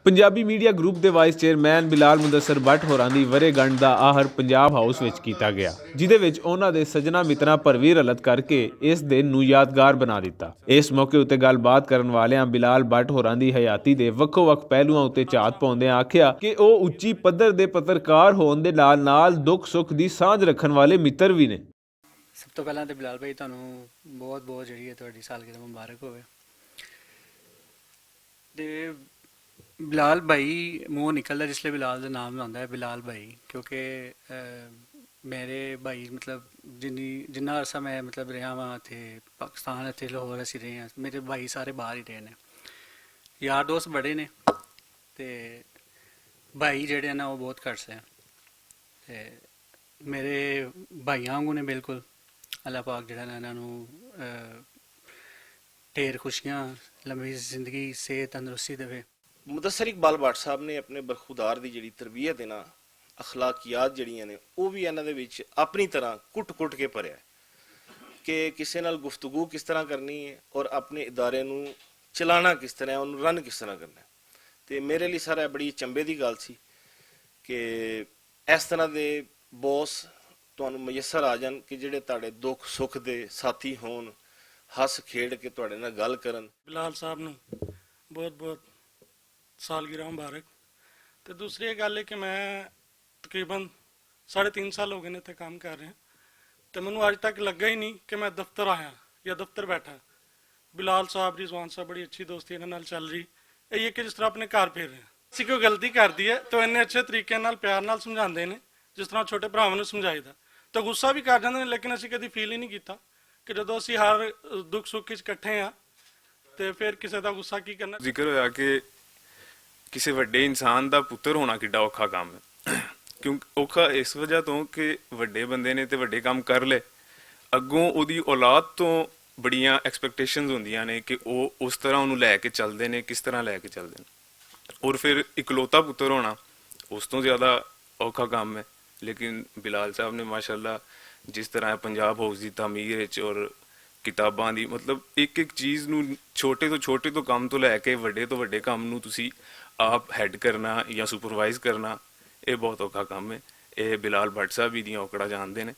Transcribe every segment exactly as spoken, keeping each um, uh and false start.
پنجابی میڈیا گروپ دے وائس چیئرمین بلال مدثر بٹ ہوراں دی ورے گنڈ دا آہر پنجاب ہاؤس وچ کیتا گیا، جدے وچ انہاں دے سجنا متراں پرویر علت کر کے اس دن نوں یادگار بنا دتا۔ اس موقع اتے گل بات کرن والیاں بلال بٹ ہوراں دی حیاتی دے وکھو وکھ پہلوؤں اتے چات پاؤندے آکھیا کہ او اچی پدر دے پترکار ہون دے نال نال دکھ سکھ دی سانجھ رکھن والے متر وی نے۔ سب توں پہلاں تے بلال بھائی تہانوں بہت بہت جیہڑی ہے تہاڈی سالگرہ مبارک ہووے۔ تے بلال بھائی منہ نکلدا جس لے بلال دا نام آندا ہے بلال بھائی، کیونکہ میرے بھائی مطلب جنہاں عرصہ میں مطلب رہیا واں اتھے پاکستان اتھے لاہور اسی رہے ہیں، میرے بھائی سارے باہر ہی رہے نے۔ یار دوست بڑے نے تے بھائی جیہڑے ہیں نا وہ بہت کٹ سے ہیں۔ تے میرے بھائیاں وانگوں نے بالکل۔ اللہ پاک جیہڑا نا انہاں نوں ڈھیر خوشیاں، لمبی زندگی، صحت تندرستی دے۔ مدثر اقبال بٹ صاحب نے اپنے برخودار دی جیہڑی تربیت ہے نا، اخلاقیات جیہڑیاں نے او وی انہاں دے وچ اپنی طرح کٹ کٹ کے پریا ہے کہ کسے نال گفتگو کس طرح کرنی ہے اور اپنے ادارے نوں چلانا کس طرح ہے، انہوں رن کس طرح کرنا ہے۔ تے میرے لئی سارا بڑی چمبے دی گل سی کہ اس طرح دے باس تہانوں میسر آ جان کہ جیہڑے تہاڈے دکھ سکھ دے ساتھی ہون، ہس کھیڈ کے تہاڈے نال گل کرن۔ بلال صاحب نوں بہت بہت سالگرہ مبارک۔ تے دوسری یہ گل ہے کہ میں تقریباً ساڑھے تین سال ہو گئے نے اتھے کام کر رہا، تے مینوں اج تک لگا ہی نہیں کہ میں دفتر آیا یا دفتر بیٹھا۔ بلال صاحب، رضوان صاحب، بڑی اچھی دوستی انہاں نال چل رہی۔ اے یہ کہ جس طرح اپنے گھر پھر رہے ہیں، اسی کوئی غلطی کر دی ہے تو انہیں اچھے طریقے نال پیار نال سمجھاندے نے، جس طرح چھوٹے بھراواں نوں سمجھائی دا۔ تو غصہ بھی کر جاندے نے، لیکن اسی کدی فیل ہی نہیں کیتا کہ جدوں اسی ہر دکھ سکھ وچ اکٹھے ہاں تے پھر کسے دا غصہ کی کرنا۔ ذکر ہویا کہ کسے وڈے انسان دا پتر ہونا کڈا اوکھا کام ہے۔ کیونکہ اوکھا اس وجہ تو کہ وڈے بندے نے تے وڈے کام کر لے، اگوں اودی اولاد تو بڑیاں ایکسپیکٹیشنز ہوندیاں نے کہ او اس طرح اونوں لے کے چلدے نے، کس طرح لے کے چلدے نے۔ اور پھر اکلوتا پتر ہونا اس تو زیادہ اوکھا کام ہے۔ لیکن بلال صاحب نے ماشاءاللہ جس طرح پنجاب ہاؤس دی تعمیر وچ اور کتاباں دی، مطلب، ایک ایک چیز نوں، چھوٹے تو چھوٹے تو کم تو لے کے وڈے تو وڈے کم نوں تسی آپ ہیڈ کرنا یا سپروائز کرنا، اے بہت اوکھا کم ہے۔ اے بلال بٹ صاحب ہی دیاں اوکڑا جاندے نے۔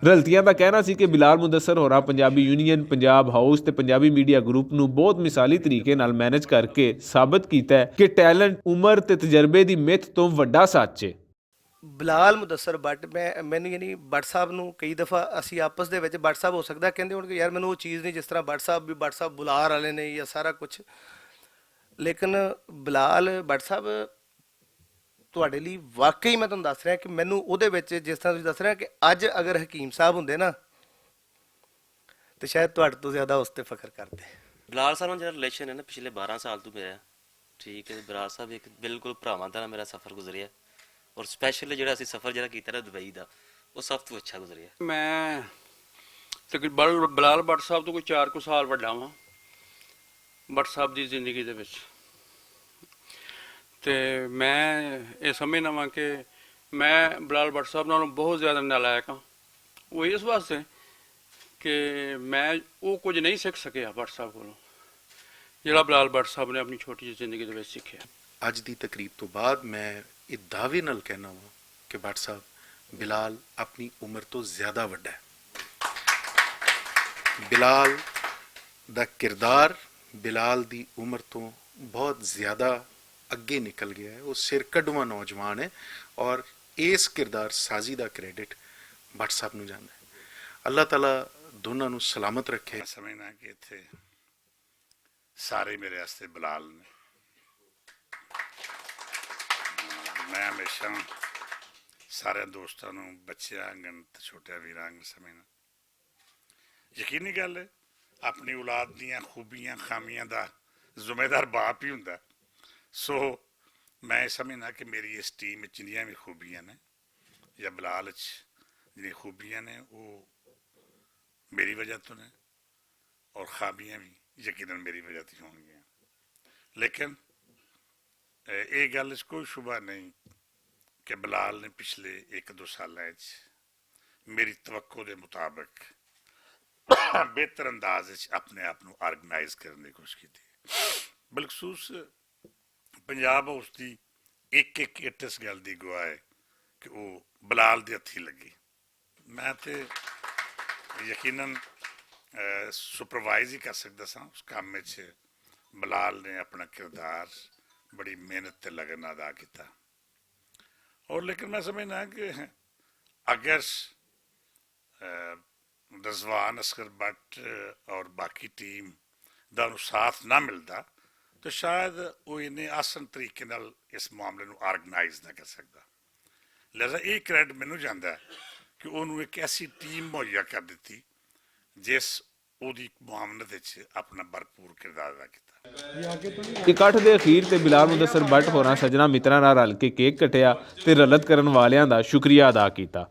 رلتیاں دا کہنا سی کہ بلال مدثر ہوراں پنجابی یونین، پنجاب ہاؤس تے پنجابی میڈیا گروپ نوں بہت مثالی طریقے نال مینج کر کے ثابت کیتا ہے کہ ٹیلنٹ، عمر تے تجربے دی مت توں وڈا سچ ہے۔ بلال مدثر بٹ، میں مینوں یعنی بٹ صاحب نوں کئی دفعہ اسی آپس دے وچ بٹ صاحب ہو سکدا کہندے ہون کہ یار مینوں وہ چیز نہیں، جس طرح بٹ صاحب بھی بٹ صاحب بلار والے نے یا سارا کچھ، لیکن بلال بٹ صاحب تہاڈے لئی واقعی میں تہانوں دس رہا کہ مینوں اودے وچ جس طرح تسی دس رہے کہ اج اگر حکیم صاحب ہوندے نا تے شاید تہاڈے تو زیادہ اس تے فخر کردے۔ بلال صاحب نال جڑا ریلیشن ہے نا پچھلے بارہ سال تو میرا، ٹھیک ہے، بلال صاحب ایک بالکل بھراواں طرح میرا سفر گزریا۔ اور سپیشلی جڑا اسی سفر جڑا کیتا نا دبئی دا، وہ سب تو اچھا گزریا۔ میں تقریباً بلال بٹ صاحب تو کوئی چار کو سال وڈا واں۔ بٹ صاحب دی زندگی دے وچ تے میں یہ سمجھنا واں کہ میں بلال بٹ صاحب نالوں بہت زیادہ نالائق ہاں۔ وہ اس واسطے کہ میں وہ کچھ نہیں سکھ سکیا بٹ صاحب کولوں، جڑا بلال بٹ صاحب نے اپنی چھوٹی جی زندگی دے وچ سکھیا۔ اج دی تقریب تو بعد میں یہ دعوے نال کہنا واں کہ بٹ صاحب، بلال اپنی عمر تو زیادہ وڈا ہے۔ بلال دا کردار بلال دی عمر تو بہت زیادہ اگے نکل گیا ہے۔ وہ سر کڈواں نوجوان ہے اور اس کردار سازی دا کریڈٹ بٹ صاحب نوں جاندا ہے۔ اللہ تعالیٰ دوناں نوں سلامت رکھے۔ میں سمجھنا کہ اتھے سارے میرے واسطے بلال نے۔ میں ہمیشہ سارے دوستاں نوں، بچیاں آنگن تے چھوٹے ویراں آنگن سمجھنا۔ یقینی گل ہے، اپنی اولاد دیاں خوبیاں خامیاں دا ذمہ دار باپ ہی ہوندا ہے۔ سو میں سمجھنا کہ میری اس ٹیم وچ جنیاں بھی خوبیاں نے یا بلال وچ جنیاں خوبیاں نے، وہ میری وجہ تو نے، اور خامیاں بھی یقیناً میری وجہ تو ہون گیاں۔ لیکن اے، اے گل وچ کوئی شبہ نہیں کہ بلال نے پچھلے ایک دو سالاں وچ میری توقع دے مطابق بہتر انداز وچ اپنے آپ نوں آرگنائز کرنے دی کوشش کیتی۔ بالخصوص پنجاب ہاؤس دی ایک ایک اٹ اس گل دی گواہ ہے کہ وہ بلال دے ہتھی لگی۔ میں تے یقیناً سپروائز ہی کر سکدا ساں اس کام وچ۔ بلال نے اپنا کردار بڑی محنت تے لگن ادا کیتا۔ اور لیکن میں سمجھنا کہ اگر رضوان اصغر بٹ اور باقی ٹیم دا انہوں ساتھ نہ ملدا تو شاید وہ انہیں آسن طریقے نال اس معاملے نوں آرگنائز نہ کر سکدا۔ لہذا یہ کریڈٹ مینوں جاندا ہے کہ انہوں ایک ایسی ٹیم مہیا کر دتی جس اودی معاونت وچ اپنا بھرپور کردار ادا کیتا۔ اکٹھ دے اخیر تے بلال مدثر بٹ ہوراں سجنا متراں نال رل کے کیک کٹیا تے رلت کرن والیاں دا شکریہ ادا کیتا۔